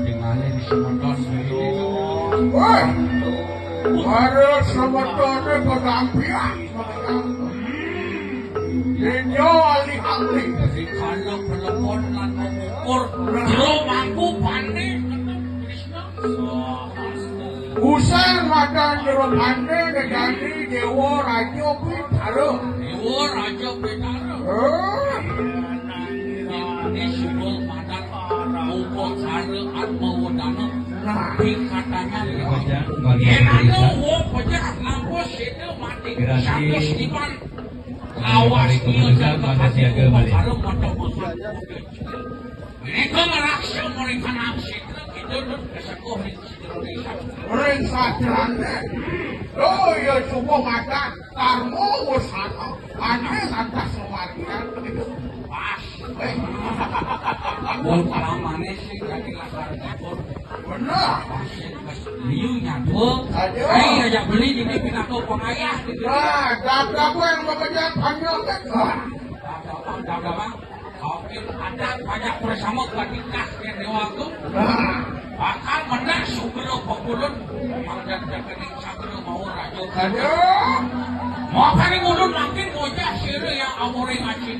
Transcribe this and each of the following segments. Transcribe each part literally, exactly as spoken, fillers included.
Tinggalnya di semeton. Woi, para semetonnya penampilan. Dinyo alih-alih. Dikala pelebon lan mengukur. Jero mangku pané. Usir madan jero pané, ngejani Déwa Raja Pitara. Déwa Raja Pitara. Eh. Ini sudah madan upacara atmawedana. Nah. Tingkatannya. Yén anu wong pecah nganggo sida mati. Gratis. Satus tiban. Awas dia jangan mati siaga balik. Kalau mata masuk. Mereka merasa mereka nafsi itu, itu, itu kesepuh itu. Ring sadrané. Oh iya, subuh makan karmu wis ana. Ane santas sewarga. Pas. Eh. Wong palamane sing dadi lakar dapur. Bener. Liu nyadua. Ayo. Ayo ajak beli di pinaka pengayah gitu. Nah, dadaku yang bekerja panjang kan. Wah. Dadaku, dadaku. Oke, ada banyak bersama ketika yang dewa aku. Nah. Bakal menang sumber pengulun. Mangga jaganing sumber mau raja. Aduh. Mau kali ngulun makin bocah sira yang amore ngaji.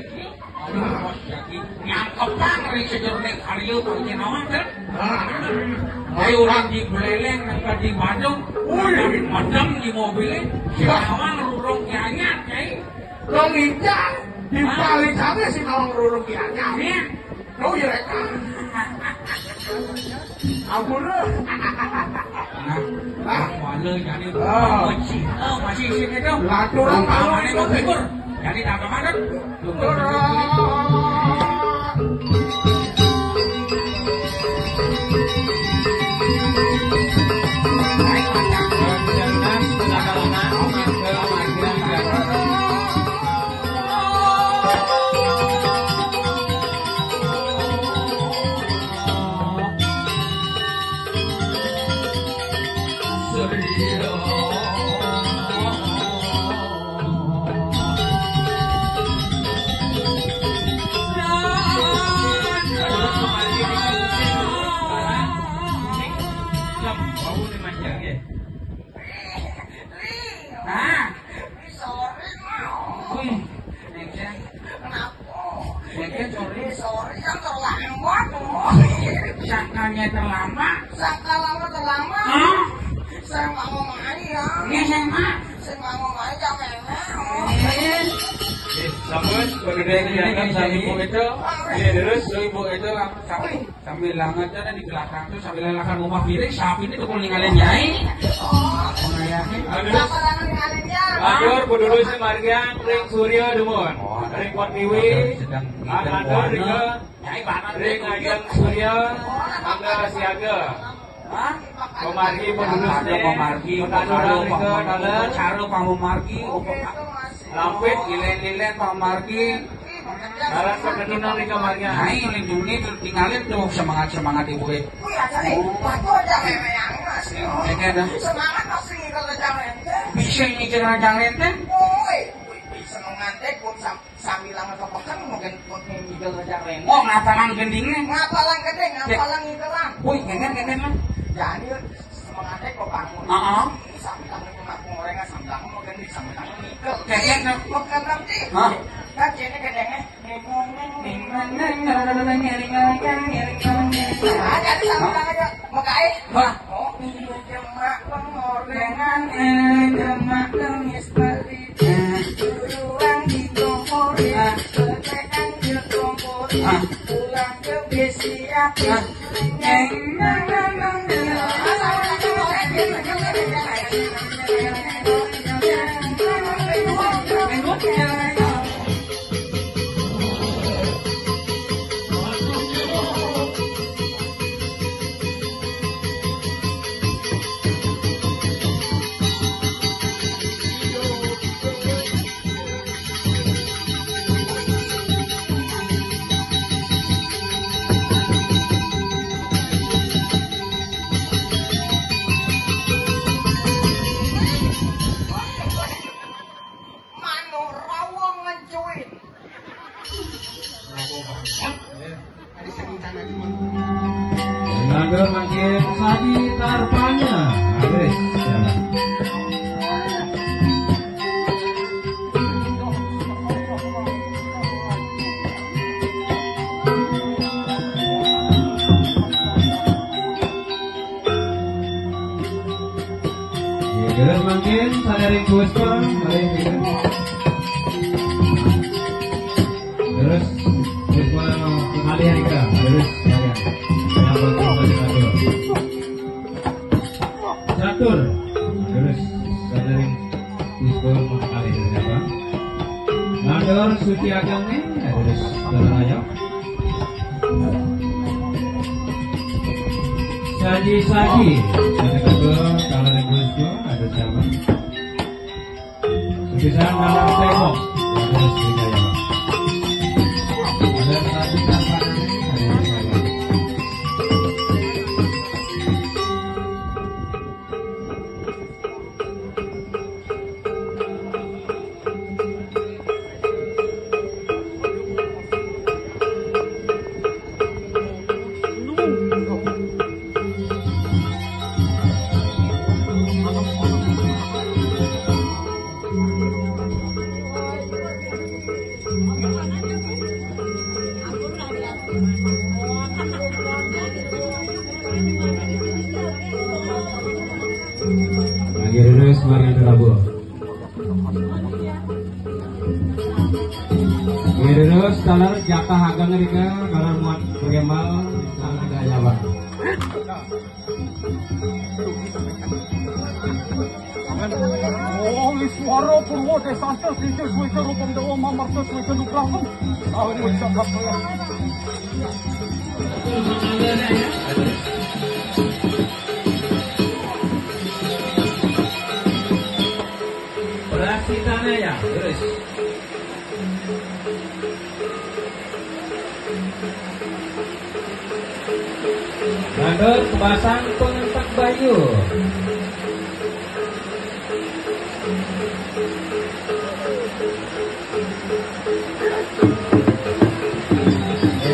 Aduh, bos jadi nyangkepang ring sejerone karya panjenengan, kan? Nah. Ayo orang di Buleleng, nang di Badung. Wih. Madam di mobilnya. Siapa? Rurung kianyat, kae. Lo nginjak di balik sana si nawang rurung kianya. Iya. Lo iya rek. Ampun lo. Nah, wala jane. Oh. Masih, oh, masih sini dong. Lah, turun umpamane mau libur. Jadi tak kemana? Turun. Nah. Sorry, mau. Wih, Neng Jen. Kenapa? Neng Jen, sorry. Sorry kan terlambat. Sakanya terlambat. Sakalama terlambat. Hah? Saya nggak mau main ya. Ini saya mah. Saya nggak mau main jam ini. Eh. Sampun, bergedeng dianggap sama ibu itu. Iya, terus ibu itu langsung sampai. Sambil langat kan di belakang tuh, sambil lelakan rumah piring, siapa ini tuh kalau ninggalin nyai? Oh, ya. Aduh. Apa lanang ninggalin nyai? Aduh, kudu dulu sih margian, ring Surya Dumun. Ring Pertiwi, sedang atur ring ke ring Ajeng Surya, Angga Siaga. Hah? Pemargi, pemargi, pemargi, pemargi, pemargi, pemargi, Lampit, ilen-ilen, Pak Margi. Dalam perkenalan di kamarnya. Nah, ini dulu nih, tinggalin tuh semangat-semangat ibu ya. Wih, ada nih. Waduh, ada meme yang masih. Ya kan, dah. Semangat masih kalau jangan. Bisa ini jangan-jangan teh. Woi, wih, bisa mengantek, pun sam-, sambil lama ke pekan, mungkin pun ngigel aja, Ren. Oh, ngapalang gendingnya? Ngapalang gending, ngapalang ngigelan. Wih, ngengen, ngengen lah. Jadi, semangatnya kok bangun. Heeh. Sambil lama ke penggorengan, sambil lama mau gending, sambil lama ngigel. Kayak gitu. Bukan nanti. Hah? Kan sini gedengnya. Ah, jadi sama aja. Mau kain? Wah. Oh, ini demak pengordenan, eh, demak nangis balik. Turuan di kompor, ah, tekan di kompor. Ah. Pulang ke besi aku. Ah. Neng, neng, neng, neng, neng. Nado makin sadi tarpanya. Habis. Ya. Ya, terus mungkin sadari Puspa, mari kita. Terus Puspa kembali ya, kita. Terus, ya, ya. Yang bagus, bagus, bagus. Catur. Terus sadari Puspa mengkali siapa? Mandor Suci Ageng nih, terus saudara ayo. Saji-saji, ada kedua, kalau ada Puspa, ada siapa? Bisa malam tembok, ada Sri Jaya. Ada saji tanpa, ada siapa? Lagi terus, mari kita rabu. Terus, taler jatah ageng rika, taler muat preman, sang ada jawaban. Om Iswara Purwo Desasya Sija Sweta Rupam Dewa Mamarta Sweta Nugraham. Awi Jagat Raya. Beras di sana ya, terus. Mandor kepasang pengentak bayu.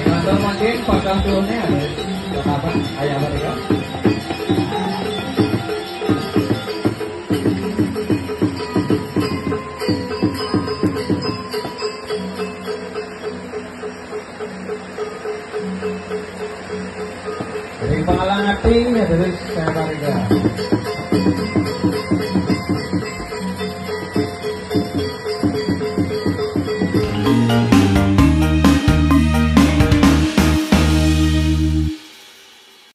Mandor makin pagang turunnya ada. Apa? Ayah apa ya? Ring pangalang ati ya, terus saya pariga.